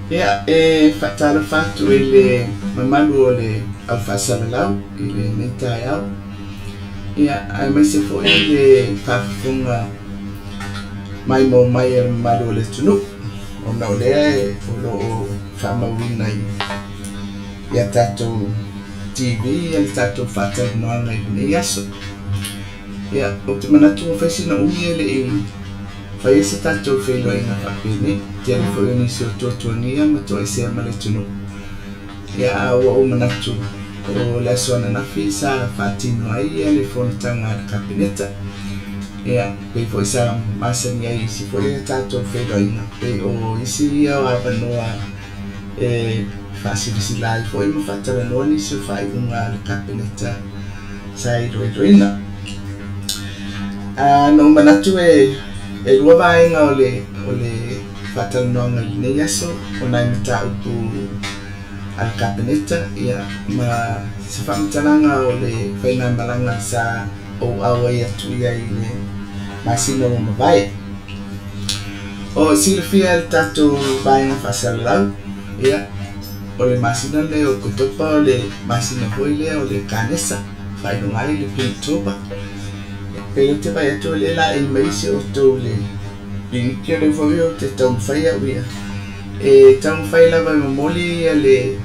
Ia, e faatalofa atu i le mamalu o le au faasalalau i lenei taeao. Ia, aemaise foi le faafofoga maimoa mai a le mamalu o le atunuu, ona o lea o lo o faamauina i a tatou TV le tatou faatalanoaga i lenei aso. Ia, ou te manatu ua fai sina umi e le i faia se tatou feiloaiga faapenei. Tele foi o nisi o tuatuagia ma toesea ma le atunuu. Ia, a ua ou manatu o le aso ananafi sa faatino ai le fonotaga a le Kapeneta. Ia, pei foi sa masani ai i isi foi a tatou feiloaiga, pei o isi ia o avanoa e faasilasila ai foi ma faatalanoa nisi o faaiuga a le Kapeneta sa iloiloina. Na ou manatu e lua vaega o le faatalanoaga i lenei aso, o nai mataupu a le Kapeneta ia, ma se faamatalaga o le faigamalaga sa ou auai atu i ai i le masina ua mavae. O silafia e le tatou vaega faasalalau, ia, o le masina lenei o Oketopa o le masina foi lea o le kanesa, faailoga ai le Pinktober. Pei ou te vaai atu o lea laei mai si outou le piniki, o lea foi ou te taumafai au ia. E taumafai lava e momoli ia le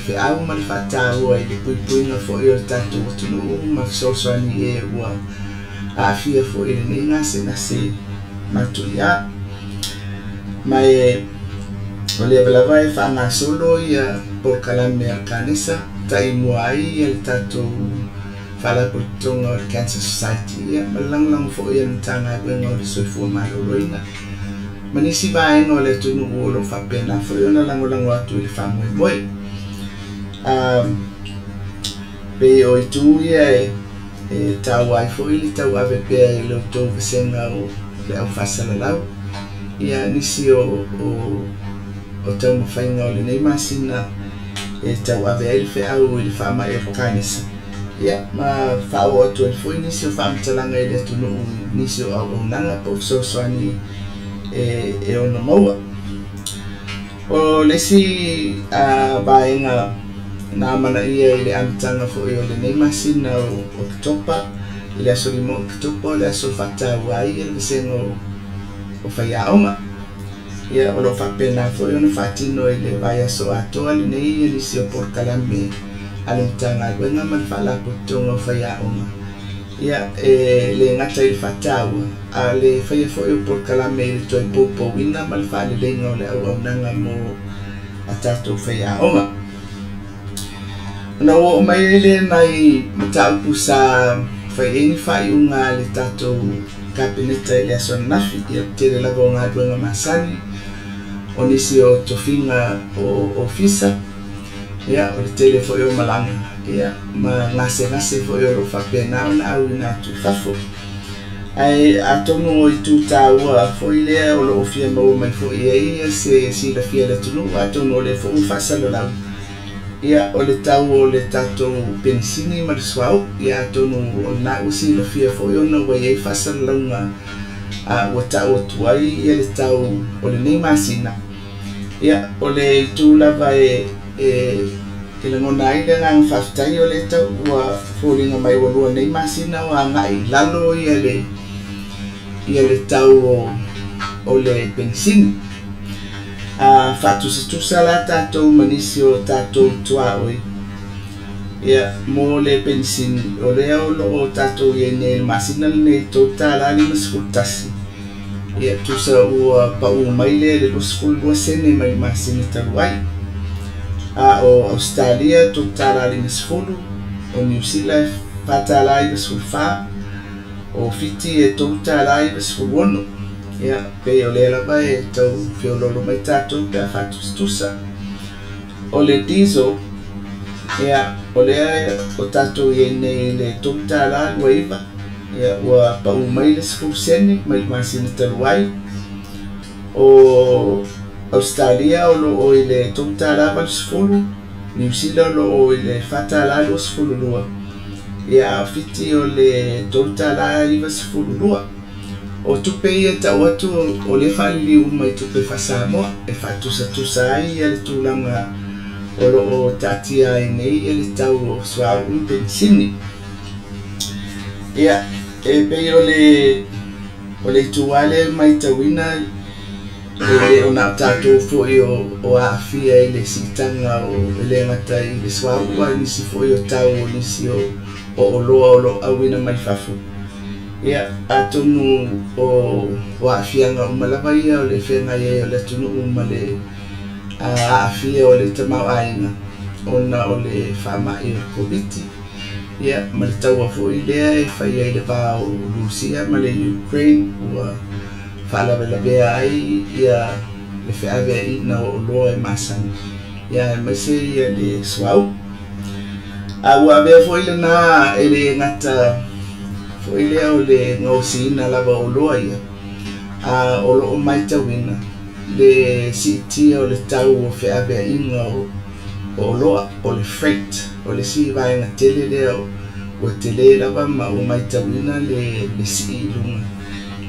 feau ma le faataua i le puipuiga foi o le tatou atunuu ma fesoasoani i e ua aafia foi i lenei gasegase matuia. Ma e o lea lava e faagasolo ia polokalame a le kanesa, taimua ai ia le tatou Faalapotopotoga o le Cancer Society, ia, ma le lagolago foi a le Matagaluega o le Soifua Maloloina ma nisi vaega o le atunuu o lo o faapena foi ona lagolago atu i le faamoemoe. Pei o itu ia e taua ai foi le tauave pea i lo outou vasega o le au faasalalau ia nisi o taumafaiga o lenei masina e tauave ai le feau i le faamai o le kanesa, ia, ma faaoo atu ai foi nisi o faamatalaga i le atunuu i nisi o auaunaga po o fesoasoani e ono maua. O le isi vaega na amanaia i le amataga foi o lenei masina o Oketopa, i le aso 5 o Oketopa, o le aso faataua ai le vasega o faiaoga. Ia, o lo o faapena foi ona faatino i le vaiaso atoa lenei nisi o polokalame a le Matagaluega ma le Faalapotopotoga o Faiaoga. Ia, e le gata i le faataua, a o le faia foi o polokalame i le toe poupouina ma le faaleleiga o le auaunaga mo a tatou faiaoga. Ona ua oo mai ai lea nai mataupu sa fai ai ni faaiuga a le tatou Kapeneta i le aso ananafi. Ia, tele lava o galuega masani, o nisi o tofiga o ofisa, ia, o le tele foi o malaga, ia, ma gasegase foi o lo o faapena ona auina atu i fafo. Ae atonu o itu taua foi lea o lo o fia maua mai foi i ai se silafia e le atunuu, atonu o lea foi ua faasalalau, ia, o le tau o le tatou penisini ma le suauu, ia, atonu o lena ua silafia foi ona ua i ai faasalalauga ua tau atu ai ia le tau o lenei masina. Ia, o le itu lava e lagona ai le agaga faafetai o lea tau ua foliga mai ua lua nei masina o agai i lalo ia le tau o le penisini. A faatusatusa la tatou ma nisi o tatou tuaoi, ia, mo le penisini, o lea o lo o tatou i ai nei i le masina lenei $3.51, ia, tusa ua pau mai lea i le 22 sene mai le masina talu ai. A o Ausetalia $3.50, o Niu Sila e $4.94, o Fiti e $3.96. Ia, pei o lea lava e tau feoloolo mai tatou pe a faatusatusa. O le diesel, ia, o lea o tatou i ai nei i le $3.29, ia, ua pau mai le 10 sene mai le masina talu ai. O Ausetalia o lo o i le $3.80, Niu Sila o lo o i le $4.22, ia, a o Fiti o le $3.92. O tupe ia e tau atu o lea e faaliliu uma i tupe faa-Samoa e faatusatusa ai le tulaga o lo o taatia ai nei le tau o suauu ma penisini. Ia, e pei o le o le itu lava lea e matauina e le o na o tatou foi o aafia i le siitaga o e le gata i le suauu a o nisi foi o tau o nisi o oloa o lo o auina mai fafo. Ia, atonu o aafiaga uma lava ia o le feagai ai o le atunuu ma le aafia o le tamaoaiga ona o le faamai o le Koviti, ia, ma le taua foi lea e fai ai i le va o Rusia ma le Ukraine ua faalavelavea ai ia le feaveaiina o oloa e masani, ia aemaise ia le suauu. A ua avea foi lena e le gata foi lea o le gaosiina lava o oloa ia, a o lo o matauina le siitia o le tau o feaveaiga o oloa, o le freight, o le isi vaega tele lea ua tele lava ma ua matauina le sii i luga.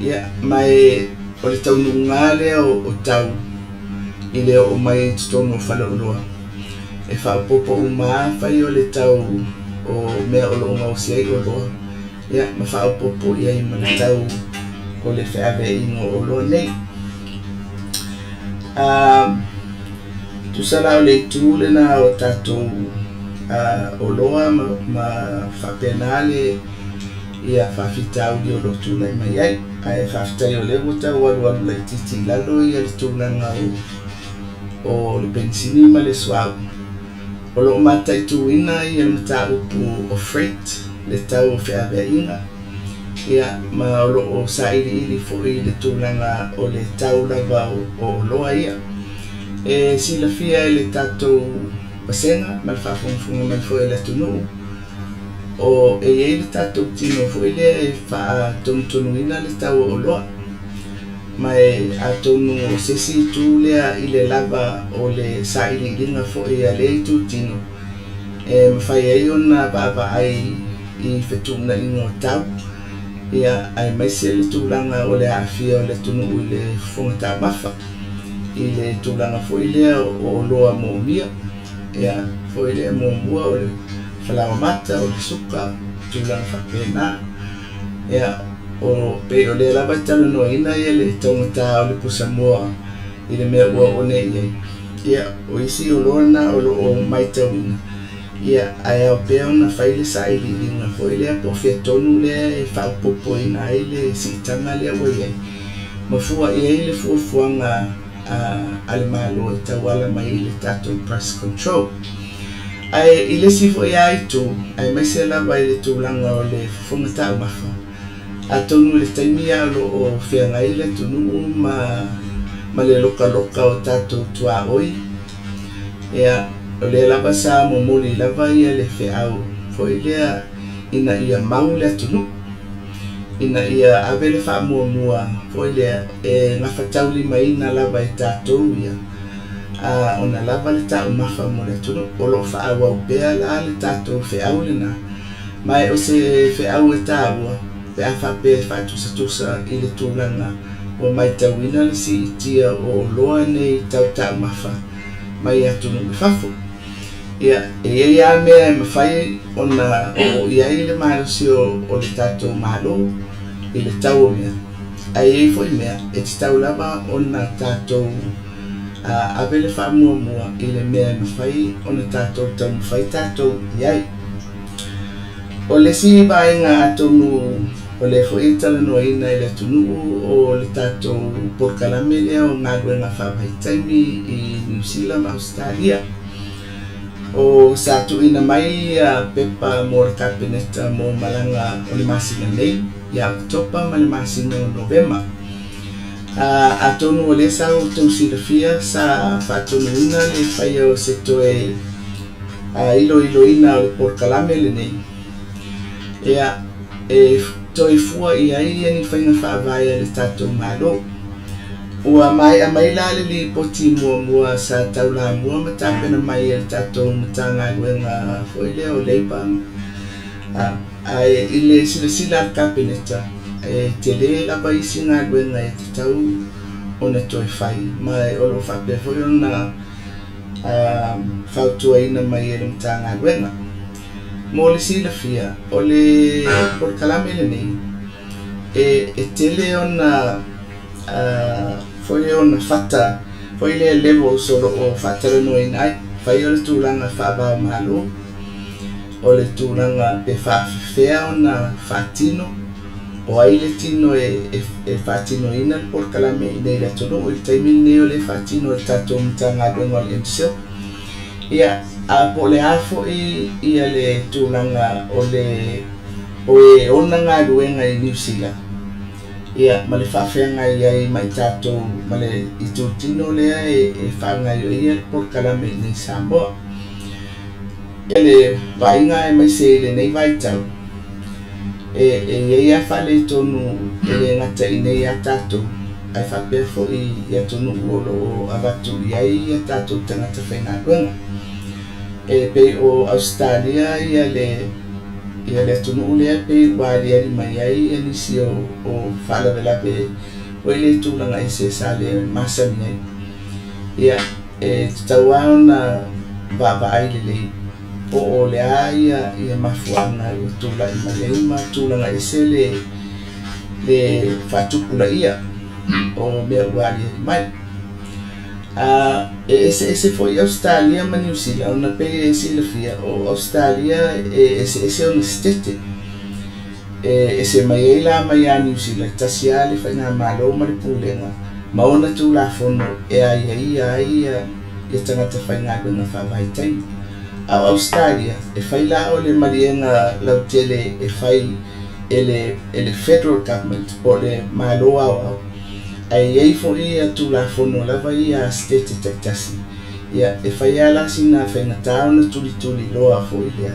Ia, ma e o le taunuuga lea o tau i le oo mai i totonu o faleoloa, e faaopoopo uma lava fai o le tau o mea o lo o gaosi ai oloa, ia, ma faaopoopo i ai ma le tau o le feaveaiga o oloa nei. Tusa la o le itu lena o tatou oloa ma faapena le ia faafitauli o lo o tulai mai ai. Ae faafetai o lea ua tau alualu laitiiti i lalo ia le tulaga o le penisini ma le suauu. O lo o mataituina ia le mataupu o freight, le tau o feaveaiga, ia, ma o lo o sailiili foi le tulaga o le tau lava o oloa ia. E silafia e le tatou vasega ma le faafogafoga mai foi a le atunuu, o e i ai le tatou tino foi lea e faatonutonuina le tau o oloa. Ma e atonu o se isi itu lea i le lava o le sailiiliga foi a lea itutino e mafai ai ona vaavaai i fetuunaiga o tau, ia, aemaise le tulaga o le aafia o le atunuu i le fofoga taumafa, i le tulaga foi lea o oloa moomia, ia, foi lea muamua o le falaoa mata, o le suka, tulaga faapena. Ia, o pei o lea lava e talanoaina ia le taugata o le pusamoa i le mea ua oo nei i ai. Ia, o isi oloa na o lo o matauina, ia, ae ao pea ona fai le sailiiliga foi lea po o fea tonu lea e faaopoopoina ai le siitaga lea ua i ai, ma fua i ai le fuafuaga a le Malo e tauala mai i le tatou price control. Ae i le isi foi lava itu, aemaise lava i le tulaga o le fofoga taumafa, atonu i le taimi lava o lo o feagai le atunuu ma le lokaloka o tatou tuaoi, ia, o lea lava sa momoli lava ia le feau foi lea ina ia mau le atunuu, ina ia ave le faamuamua foi lea e gafataulimaina lava e tatou ia ona lava le taumafa mo le atunuu. O lo o faaauau pea la le tatou feau lena, ma e o se feau e taua pe a faapea e faatusatusa i le tulaga ua matauina le siitia o oloa nei tau taumafa mai atunuu i fafo. Ia, e i ai lava mea e mafai ona oo i ai le malosi o le tatou Malo i le tau o mea, ae i ai foi mea e tatau lava ona tatou ave le faamuamua i le mea e mafai ona tatou taumafai tatou i ai. O le isi vaega atonu o lea foi e talanoaina e le atunuu o le tatou polokalame lea o galuega faavaitaimi i Niu Sila ma Ausetalia. O sa tuuina mai pepa mo le Kapeneta mo malaga o le masina nei ia Oketopa ma le masina o Novema. Atonu o lea sa outou silafia sa faatonuina le faia o se toe iloiloina o le polokalame lenei, ia, e toe fua i ai ni faiga faavae a le tatou Malo. Ua maea mai la le lipoti muamua sa taulamua ma tapena mai e le tatou Matagaluega foi lea o Labour, ae i le silasila a le Kapeneta, E tele lava isi galuega e tatau ona toe fai, ma o lo o faapea foi ona fautuaina mai e le Matagaluega. Mo le silafia, o le polokalame lenei, e tele ona foi lea ona fata foi lea levels o lo o faatalanoaina ai. Fai o le tulaga faava-o-Malo, o le tulaga pe faafefea ona faatino, o ai le tino e faatinoina le polokalame i inei i le atunuu. I le taimi lenei o lea e faatino e le tatou Matagaluega o le MCIL. Ia, a po o le a foi ia le tulaga o le o e ona galuega i Niu Sila, ia, ma le faafeagai ai ma i tatou ma le itutino lea e faagaioia le polokalame i inei i Samoa. I le vaaiga aemaise i lenei vaitau, e i ai lava faaletonu e le gata i inei ia tatou, ae faapea foi i atunuu o lo o avatu i ai a tatou tagata faigaluega. E pei o Ausetalia ia le ia le atunuu lea pei ua aliali mai ai nisi o faalavelave foi lea i tulaga ese sa le masani ai. Ia, e tatau lava ona vaavaai lelei po o le a ia mafuaaga ua tulai mai ai ma tulaga ese le le faatupulaia o mea ua aliali mai. E eseese foi Ausetalia ma Niu Sila ona pei e silafia o Ausetalia e eseese ona setete. E ese mai ai la mai ia Niu Sila, e tasi lava le faigamalo ma le pulega ma ona tulafono e aiaia ai ia tagata faigaluega faavaitaimi. A o Ausetalia, e fai la o le maliega lautele e fai e le e le Federal Government po o le Malo Aoao, ae i ai foi ia Tulafono lava ia a Setete taitasi, ia e fai lava la sina faigata ona tulituliloa foi lea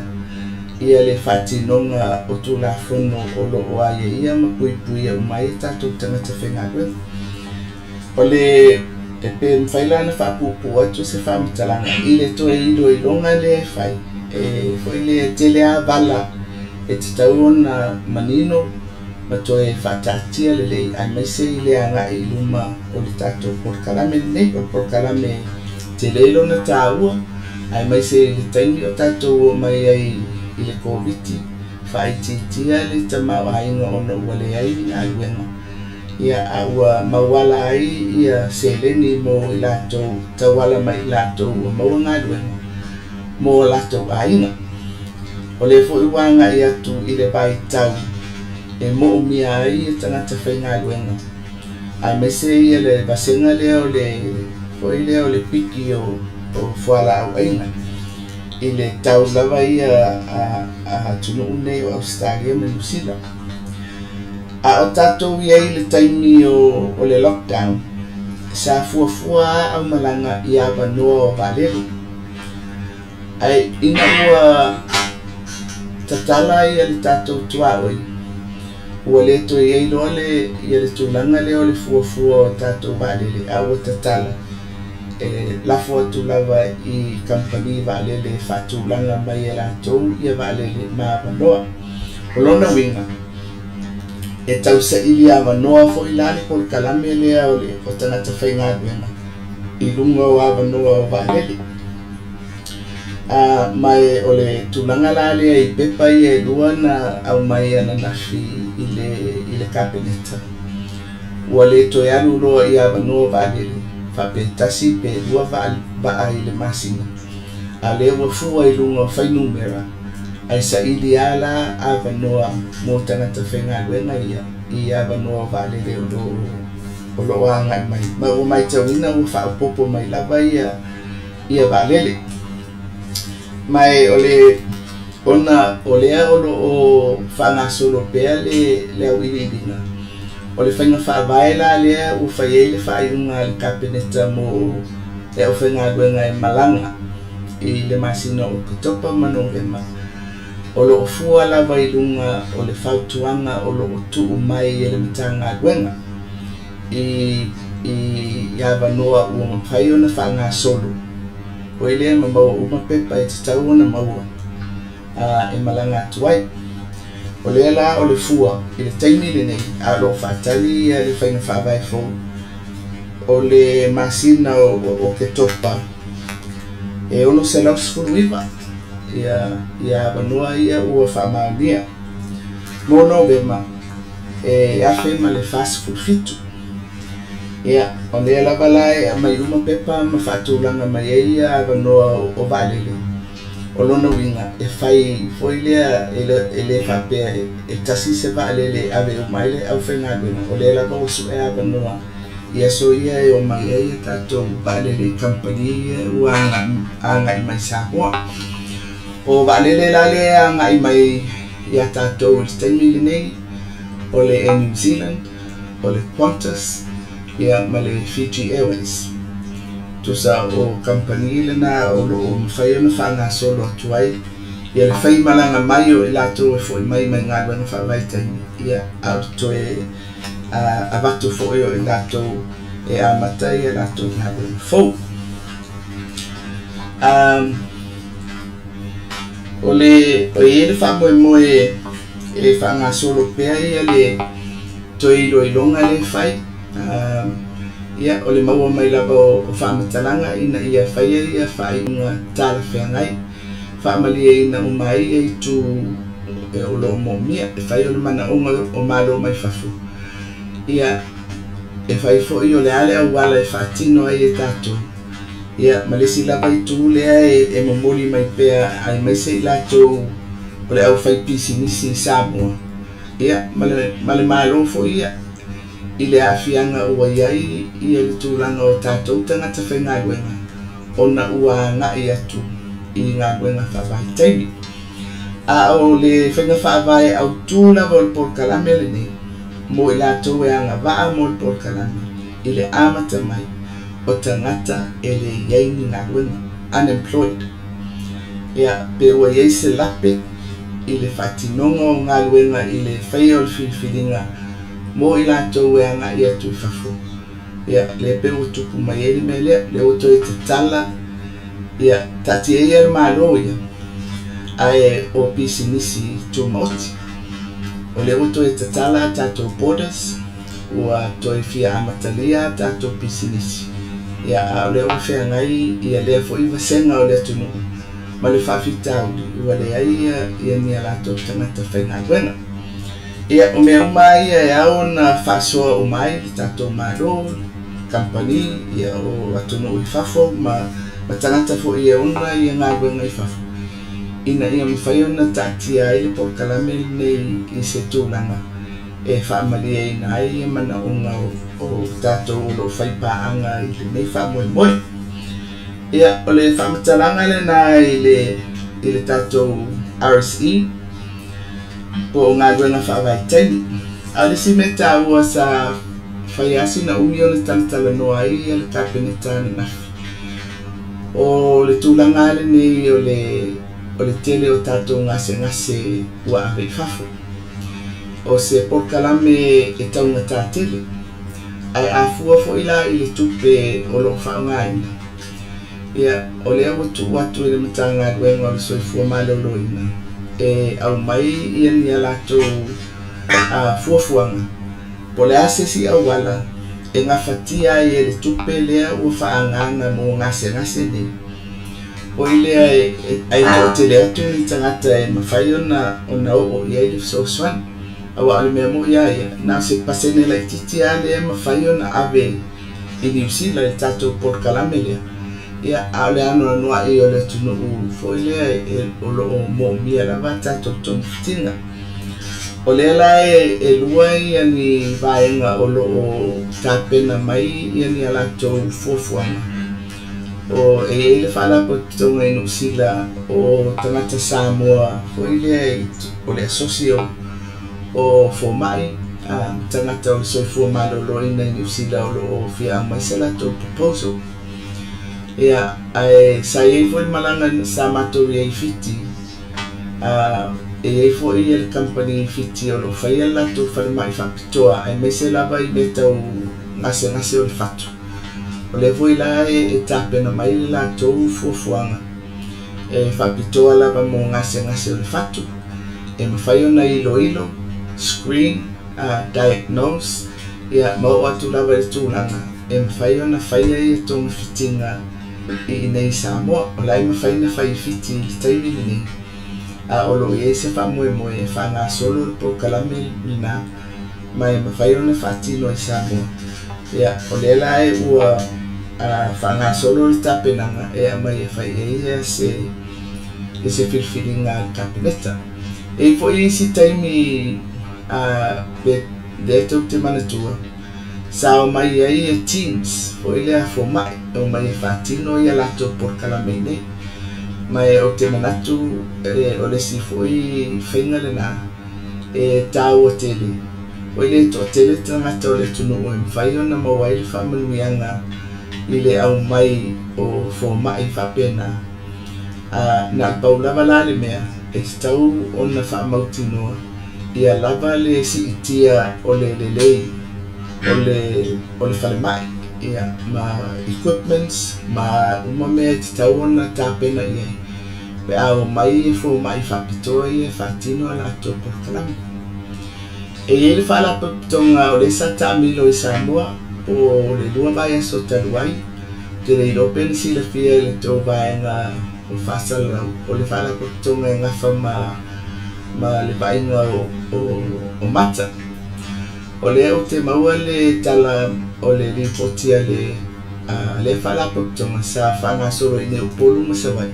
ia le faatinoga o Tulafono o lo o aiaia ma puipuia uma ai a tatou tagata faigaluega. O le e pe mafai la ona faapuupuu atu se faamatalaga i le toe iloiloga lea e fai, e foi lea e tele lava vala e tatau ona manino ma toe faataatia lelei aemaise i le agai i luma o le tatou polokalame lenei. O le polokalame tele lona taua aemaise i le taimi o tatou oo mai ai i le Koviti, faaitiitia le tamaoaiga ona ua leai ni galuega, ia a ua mauala ai ia seleni mo i latou tauala mai i latou ua maua galuega mo latou aiga. O lea foi ua agai atu i le vaitau e moomia ai ia tagata faigaluega aemaise ia le vasega lea o le foi lea o le piki o fualaau aina i le tau lava ia a atunuu nei o Ausetalia ma Niu Sila. A o tatou i ai i le taimi o le lockdown, sa fuafua lava aumalaga i avanoa o vaalele. Ae ina ua tatala ia le tatou tuaoi, ua le toe i ai loa le, ia le tulaga lea o le fuafua o tatou vaalele, a ua tatala, e lafo atu lava i kamupani vaalele e faatulaga mai e latou ia vaalele ma avanoa. O lona uiga, e tau saili avanoa foi la le polokalame lea o le o tagata faigaluega i luga o avanoa o vaalele. A, ma e o le tulaga la lea i pepa ia e lua na aumai ananafi i le i le Kapeneta, ua le toe alu loa i avanoa vaalele faapea tasi pe lua vaa i le masina, a o lea ua fua i luga o fuainumera, ae saili lava la avanoa mo tagata faigaluega ia i avanoa o vaalele o lo o lo o agai mai. Ma ua matauina ua faaopoopo mai lava ia ia vaalele. Ma e o le ona o lea o lo o faagasolo pea le le auiliiliga, o le faiga faavae la lea ua fai ai le faaiuga a le Kapeneta mo le aufaigaluega e malaga i le masina o Oketopa ma Novema, o lo o fua lava i luga o le fautuaga o lo o tuu mai e le Matagaluega i i avanoa ua mafai ona faagasolo, foi lea ma maua uma pepa e tatau ona maua e malaga atu ai. O lea la o le fua i le taimi lenei a o lo o faatali le faiga faavae fou o le masina o Oketopa e 619 ia avanoa ia ua faamaonia. Mo Novema e 1047. Ia, o lea lava la e aumai uma pepa ma faatulaga mai ai ia avanoa o vaalele. O lona uiga, e fai foi lea e le faapea e tasi se vaalele e ave uma ai le aufaigaluega, o lea lava ua sue avanoa i aso ia e omai ai a tatou vaalele i kamupani ia ua agai mai Samoa. O vaalele la lea e agai mai ia tatou i le taimi lenei, o le Air New Zealand, o le Qantas, ia ma le Fiji Airways. Tusa o kamupani lena o lo o mafai ona faagasolo atu ai ia le faimalaga mai o i latou e foi mai mai galuega faavaitaimi, ia a o le toe avatu foi o i latou e amata ia latou galuega fou. O le o i ai le faamoemoe e faagasolo pea ia le toe iloiloga lea e fai, ia o le maua mai lava o faamatalaga ina ia faia ia faaiuga talafeagai, faamalieina uma ai ia itu o lo o moomia. E fai o le manaoga o Malo mai fafo, ia e fai foi o le a le auala e faatino ai e tatou, ia ma le isi lava itu lea e momoli mai pea aemaise i latou o le aufaipisinisi i Samoa, ia ma le Malo foi ia i le aafiaga ua i ai ia le tulaga o tatou tagata faigaluega ona ua agai atu i galuega faavaitaimi. A o le faiga faavae autū lava o le polokalame lenei mo i latou e agavaa mo le polokalame i le amata mai o tagata e le i ai ni galuega, unemployed. Ia, pe ua i ai se lape i le faatinoga o galuega i le faia o le filifiliga mo i latou e agai atu i fafo, ia, lea pei ua tupu mai ai le mea lea, lea ua toe tatala, ia, taatia ia le Malo ia, ae o pisinisi tumaoti. O lea ua toe tatala a tatou borders, ua toe fia amatalia a tatou pisinisi, ia, a o lea ua feagai ia lea foi vasega o le atunuu ma le faafitauli ua leai ia ni a latou tagata faigaluega. Ia, o mea uma lava ia e ao ona faasoa uma ai le tatou Malo, kamupani, ia, o atunuu i fafo ma tagata foi e ona ia galuega i fafo, ina ia mafai ona taatia ai le polokalame lenei i se tulaga e faamalieina ai ia manaoga o tatou o lo o fai paaga i lenei faamoemoe. Ia, o le faamatalaga lena i le tatou RSE, po o galuega faavaitaimi. A o le isi mea taua sa fai lava sina umi ona talatalanoa ai le Kapeneta ananafi, o le tulaga lava lenei o le tele o tatou gasegase ua ave i fafo. O se polokalame e taugata tele, ae a fua foi la i le tupe o lo o faaaogaina, ia, o lea ua tuu atu e le Matagaluega o le Soifua Maloloina e aumai ia ni a latou fuafuaga po o le a se isi auala e gafatia ai e le tupe lea ua faaagaaga mo gasegase nei. Foi lea ae toatele atu ni tagata e mafai ona oo i ai le fesoasoani. Aua o le mea moni lava ia, na o se pasene laitiiti lava lea e mafai ona ave i Niu Sila i le tatou polokalame lea, ia, a o le anoanoai o le atunuu foi lea o lo o moomia lava a tatou togafitiga. O lea la e lua ia ni vaega o lo o tapena mai ia ni a latou fuafuaga. O e i ai le Faalapotopotoga i Niu Sila o tagata Samoa foi lea o le asosi o fomai ma tagata o le soifua maloloina i Niu Sila o lo o fia aumai se latou proposal. Ia, ae sa i ai foi le malaga sa matou i ai i Fiti, e i ai foi le kamupani i Fiti o lo o faia le latou falemai faapitoa aemaise lava i mea tau gasegase o le fatu. O lea foi la e tapena mai le latou fuafuaga e faapitoa lava mo gasegase o le fatu. e mafai ona iloilo, screen, diagnose, ia ma oo atu lava i le tulaga e mafai ona faia ia togafitiga i inei i Samoa. O la e mafai ona fai i Fiti i le taimi lenei, a o lo o i ai se faamoemoe e faagasolo le polokalame lena ma e mafai ona faatino i Samoa. Ia, o lea la e ua faagasolo le tapenaga e aumai e fai i ai se i se filifiliga a le Kapeneta. E i ai foi isi taimi a pe lea tou te manatua, sa omai ai ia teams foi lea a fomai, e omai e faatino ia latou polokalame i inei. Ma e ou te manatu e, o le isi foi faiga lena e taua tele, foi lea e toatele tagata o le atunuu e mafai ona maua ai le faamanuiaga i le aumai o fomai faapena. A na o le pau lava la le mea e tatau ona faamautinoa, ia lava le siitia o le lelei o le o le falemai, ia, ma equipments ma uma mea e tatau ona tapena i ai pe a omai fomai faapitoa ia e faatino a latou polokalame. E i ai le faalapotopotoga o lea sa taamilo i Samoa po o le 2 vaiaso talu ai, ou te le iloa pe na silafia e le tou vaega o faasalalau, o le faalapotopotoga e gafa ma ma le vaaiga o, o, o mata. O lea ou te maua le tala o le lipoti a le a lea faalapotopotoga sa faagasolo i inei Upolu ma Savaii,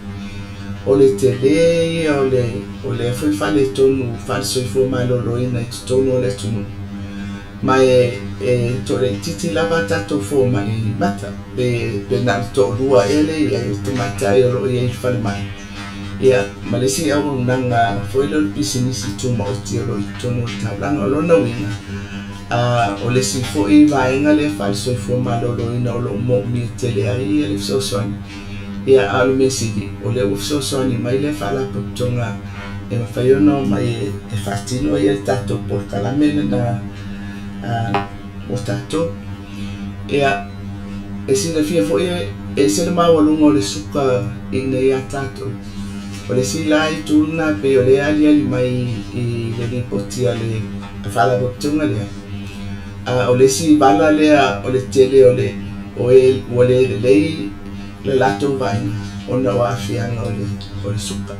o le tele ia o le o lea foi faaletonu faale-soifua maloloina i totonu o le atunuu, ma e e toalaitiiti lava a tatou fomai mata, pe pe na o le toalua ea lea e i ai o tamaitai o lo o i ai i le falemai, ia ma le isi auaunaga foi lea o le pisinisi tumaoti o lo o i totonu o le taulaga. O lona uiga, a o le isi foi vaega lea faale-soifua maloloina o lo o moomia tele ai ia le fesoasoani. Ia, a o le mea sili, o lea ua fesoasoani mai lea faalapotopotoga e mafai ona omai e faatino ia le tatou polokalame lena mo tatou. Ia, e silafia foi e ese le maualuga o le suka i inei ia tatou. O le isi la itu lena pei o lea e aliali mai i le lipoti a le faalapotopotoga lea, a o le isi vala lea o le tele o le o e ua le lelei le latou vaaiga ona o aafiaga o le o le suka.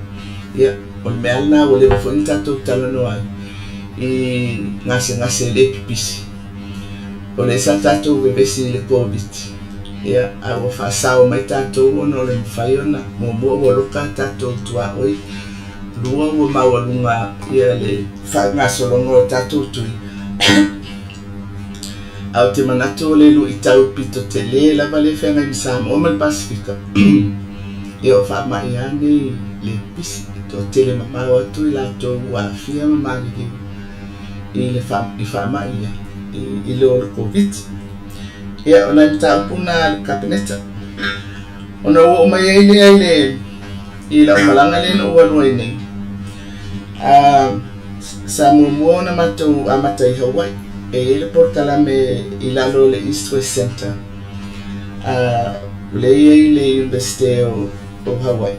Ia, o le mea lava lena ua leva foi ona tatou talanoa ai i gasegase le pipisi. O lea sa tatou vevesi i le Koviti, ia, a ua faasao mai tatou ona o le mafai ona, muamua ua loka a tatou tuaoi, lua ua maualuga ia le faagasologa o tatou tui. Ae ou te manatu o le luitau pito tele lava lea e feagai ma Samoa ma le Pasefika, ia o faamai lava nei le pipisi. E toatele mamao atu i latou ua aafia ma maliliu i le i faamai ia i lo le Koviti. Ia, o nai mataupu na a le Kapeneta. Ona ou oo mai ai lea i le i lau malaga lea na ou alu ai nei, a sa muamua ona matou amata i Hawaii. E i ai le polokalame i lalo o le East West Center, a lea e i ai le Iunivesite o, o Hawaii,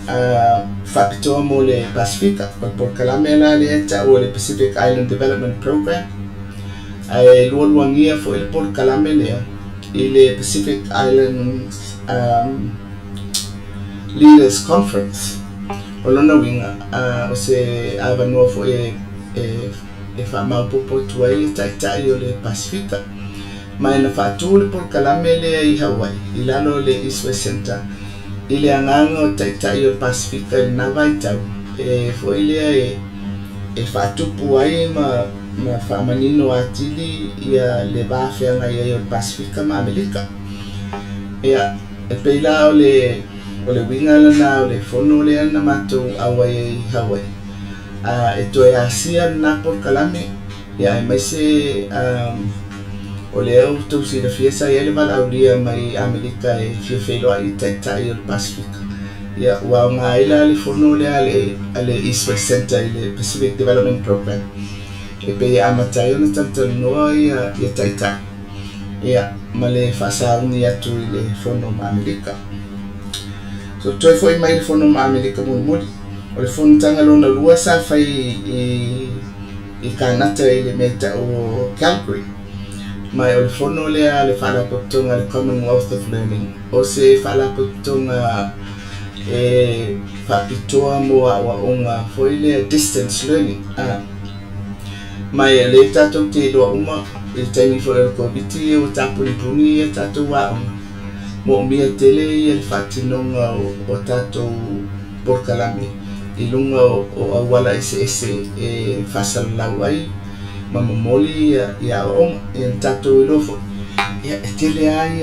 a faapitoa mo le Pasefika. O le polokalame la lea e tau o le Pacific Island Development Program, ae lualuagia foi le polokalame lea i le Pacific Islands Leaders Conference. O lona uiga, o se avanoa foi e, e, e faamaopoopo atu ai le taitai o le Pasefika. Ma e na faatu le polokalame lea i Hawaii, i lalo o le East West Center, i le agaga o taitai o le Pasefika i lena vaitau, e foi lea e, e faatupu ai ma, ma faamanino atili ia le va feagai ai o le Pasefika ma Amerika. Ia, e pei la o le, o le uiga lena o le fono lea na matou auai ai i Hawaii. A, e toe asia lena polokalame, ia aemaise a, o lea ua outou silafia sa i ai le valaaulia mai Amerika e fia feiloai i Taitai o le Pasefika. Ia, ua aoga ai la le fono lea a le, a le East West Center i le Pacific Development Program e pei e amata ai ona talatalanoa ia, ia Taitai. Ia, ma le faasauni atu i le Fono ma Amerika. So, toe foi mai le Fono ma Amerika mulimuli. O le fonotaga lona lua sa fai i Kanata i le mea e tau o Calgary, ma o le fono lea a le Faalapotopotoga a le Commonwealth of Learning, o se faalapotopotoga e faapitoa mo aoaoga foi lea distance learning. Ma o lea tatou te iloa uma i le taimi foi o le Koviti ua tapunipuni ia tatou aoga, moomia tele ia le faatinoga o tatou polokalame i luga o auala eseese e faasalalau ai ma momoli ia aoaoga. Ia na tatou iloa foi, ia e tele lava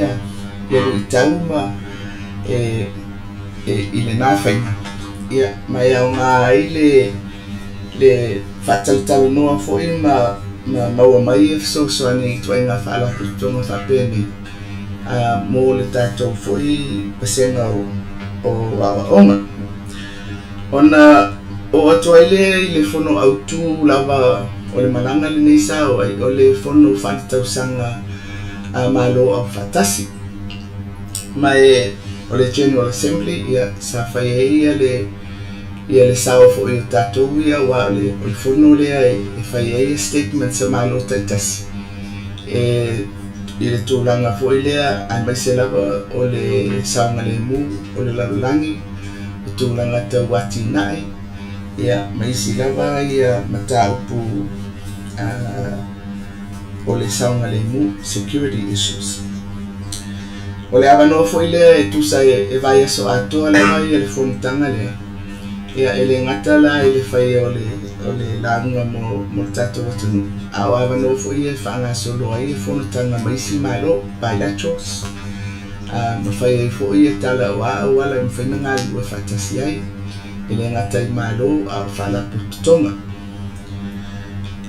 ia luitau ma e i lena faiga, ia ma e aoga ai le faatalatalanoa foi ma maua mai ia fesoasoani i ituaiga faalapotopotoga faapenei mo le tatou foi vasega o aoaoga. Ona oo atu ai lea i le fono autu lava o le malaga lenei sa oo ai, o le fono faaletausaga a Malo Aufaatasi. Ma o le General Assembly, ia, sa fai ai le sao foi o tatou ia, aua o le fono lea e fai ai statements a Malo taitasi i le tulaga foi lea, aemaise lava o le saogalemu o le lalolagi, o tulaga tau atinae, ia, ma isi lava ia mataupu o le saogalemu, security issues. O le avanoa foi lea e tusa e vaiaso atoa lava ia le fonotaga lea, ia e le gata la i le faia o le lauga mo le tatou atunuu, a o avanoa foi ia e faagasolo ai ia fonotaga ma isi Malo, bilaterals, ma fai ai foi ia tala o a auala e mafai ona galulue faatasi ai, e le gata i Malo a o faalapotopotoga.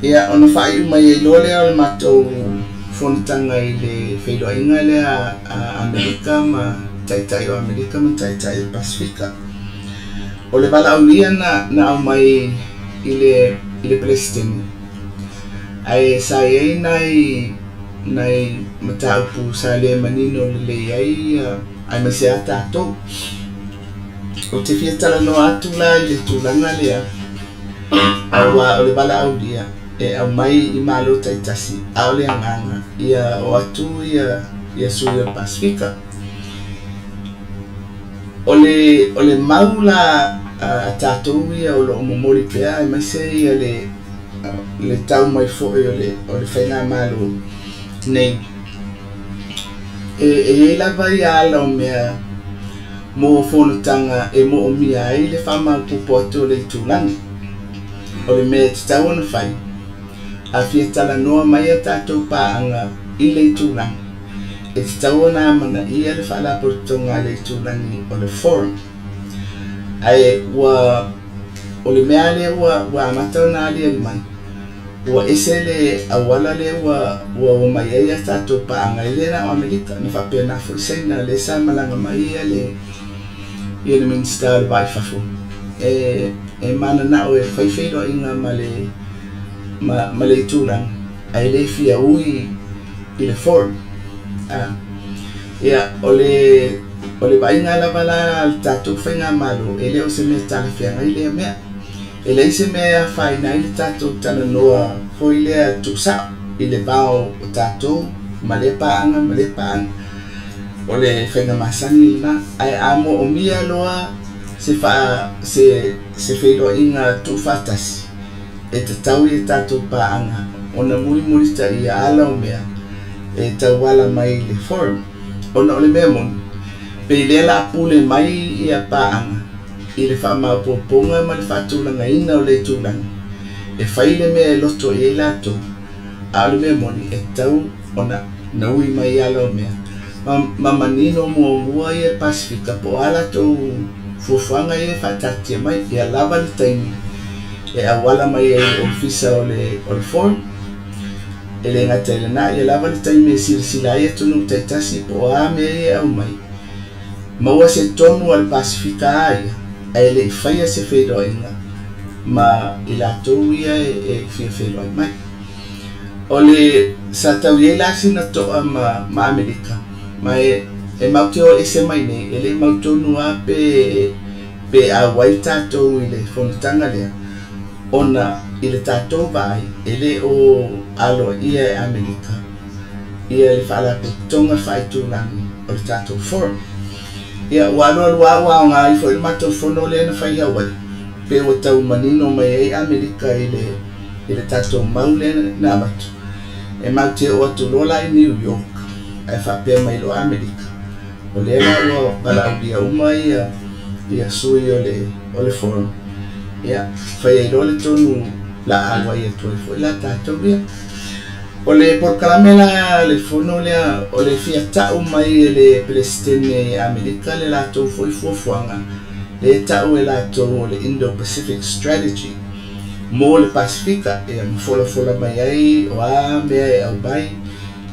Ia, ona faaiu mai ai loa lea o le matou fonotaga i le feiloaiga lea a Amerika ma Taitai o Amerika ma Taitai o le Pasefika. O le valaaulia na aumai i le Peresetene, ae sa i ai nai mataupu sa le manino lelei ai, aemaise lava tatou. Ou te fia talanoa atu la i le tulaga lea, aua o le valaaulia e aumai i Malo taitasi, a o le agaga ia o atu ia sui o le Pasefika. O le mau la a tatou ia o loo momoli pea, aemaise ia le tau mai foi o le faigamalo nei, e i ai lava ia ala o mea mo fonotaga e moomia ai le faamaopoopo atu o le itulagi. O le mea e tatau ona fai, a fia talanoa mai a tatou paaga i le itulagi, e tatau ona amanaia le faalapotopotoga a le itulagi o le forum. Ae ua o le mea lea ua amata ona aliali mai, ua ese le auala lea ua omai ai a tatou paaga, e le na o Amerika, na faapena foi Saina lea sa malaga mai ia le Minisita o le Va i Fafo e mananao e fai feiloaiga ma le itulagi, ae le fia ui i le forum. Ia, o le vaaiga lava la a le tatou faigamalo, e le o se mea talafeagai lea mea. E leai se mea e afaina ai le tatou talanoa foi lea tuusao i le vao o tatou ma lea paaga ma lea paaga. O le faiga masani lena. Ae a moomia loa se feiloaiga tuufaatasi, e tatau ia tatou paaga ona mulimulitaia ala o mea e tauala mai i le forum. Ona o le mea moni, pei lea la pule mai ia paaga i le faamaopoopoga ma le faatulagaina o le itulagi, e fai le mea e loto i ai latou, a o le mea moni e tatau ona naui mai ala o mea ma manino muamua ia le Pasefika po o a latou fuafuaga ia e faataatitia mai, ia lava le taimi e auala mai ai i le ofisa o le forum. E le gata i lena, ia lava le taimi e silasila ai atunuu taitasi po o a mea ia e aumai, maua se tonu a le Pasefika a ia, ae le i faia se feiloaiga ma i latou ia e fia feiloai mai. O le sa tau i ai la sina toa ma Amerika, ma e matou te o ese mai nei, e le i mautonu lava pe Pe auai tatou i le fonotaga lea, ona i le tatou vaai e le o aloaia e Amerika ia le Faalapotopotoga Faaitulagi o le tatou Forum. Ia, ua alualu lava ua aoga ai foi le matou fono lea na fai i Hawaii, pe ua tau manino mai ai Amerika i le i le tatou mau lea na avatu. E matou te oo atu loa la i New York ae faapea mai loa Amerika, O lea la ua valaaulia uma ia ia sui o le o le forum, ia fai ai loa le tonu la auai atu ai foi la tatou ia. O le polokalame la le fono lea o le fia ta'u mai e le Pelesitene Amerika le latou foi fuafuaga lea e ta'u e latou o le Indo-Pacific Strategy mo le Pasefika, ia ma folafola mai ai o a mea e aumai.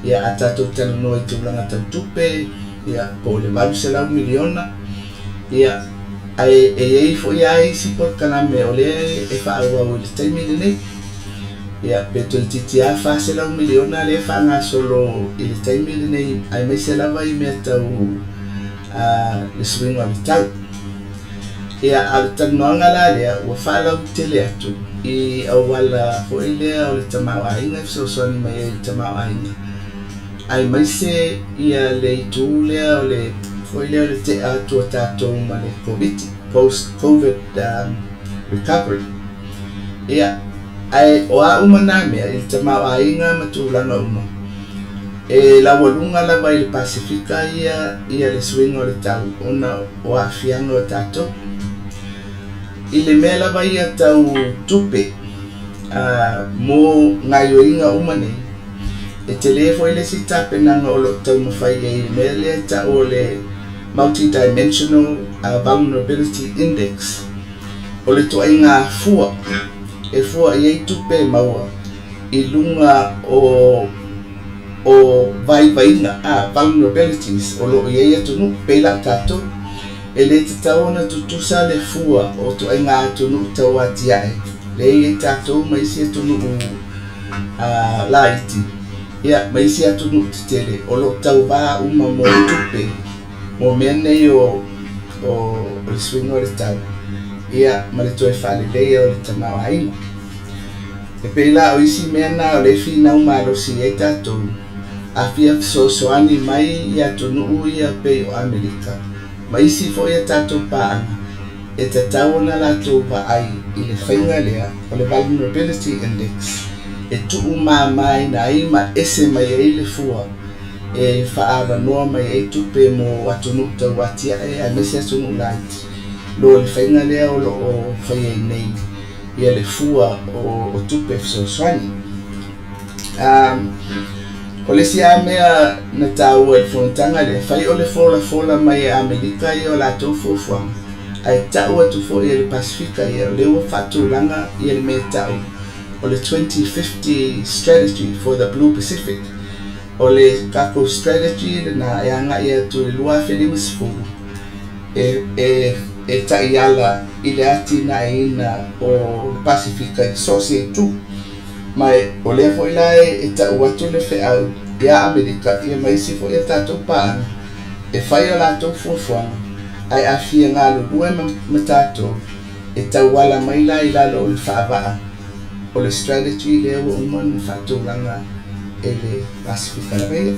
Ia, a tatou talanoa i tulaga tau tupe, ia, po o le $800 miliona, ia, ae e i ai foi lava isi polokalame o lea e faaauau i le taimi lenei. Ia, pe toeitiiti lava $400 miliona lea e faagasolo i le taimi lenei, aemaise lava i mea tau a, le suiga o le tau. Ia, a o le talanoaga la lea, ua faalautele atu i auala foi lea o le tamaoaiga e fesoasoani mai ai i le tamaoaiga, aemaise ia le itu lea o le foi lea o le tea atu o tatou ma le Koviti, post covid recovery. Ia, ae o a uma nā mea i le tamaoaiga ma tulaga uma, e laualuga lava i le Pasefika ia ia le suiga o le tau ona o aafiaga o tatou. I le mea lava ia tau tupe mo gaoioiga uma nei, e tele foi le isi tapenaga o lo o taumafai ai i le mea lea e tau o le Multidimensional Vulnerability Index, o le ituaiga fua e fua i ai tupe maua i luga o o vaivaiga, vulnerabilities, o lo o i ai atunuu, pei la o tatou. E le tatau ona tutusa le fua o ituaiga atunuu tau atiae lea e i ai tatou ma isi atunuu laiti, ia, ma isi atunuu tetele o lo o tauva uma mo tupe mo mea nei o o le suiga o le tau, ia, ma le toe faaleleia o le tamaoaiga. E pei la o isi mea na o lea e finau malosi ai tatou, a fia fesoasoani mai i atunuu ia pei o Amerika ma isi foi a tatou paaga, e tatau ona latou vaai i le faiga lea o le Vulnerability Index e tuumamaina ai ma ese mai ai le fua e faaavanoa mai ai tupe mo atunuu tauatiae aemaise atunuu laiti lo le faiga lea o lo o fai ai nei ia le fua o tupe fesoasoani. O le isi lava mea na taua i le fonotaga lea, fai o le folafola mai e Amerika ia o latou fuafuaga, ae tau atu foi e le Pasefika ia, o lea ua faatulaga ia le mea e tau o le 2050 Strategy for the Blue Pacific. O le tatou strategy lena e agai atu i le 2050 e, e, e taiala i le atinaeina o le Pasefika i so o se itu. Ma o lea foi la e tau atu le feau iā Amerika ia ma isi foi a tatou paaga e fai a latou fuafuaga ae a fia galulue ma tatou e tauala mai la i lalo o le faavaa o le strategy lea ua uma ona faatulaga e le Pasefika lava ia.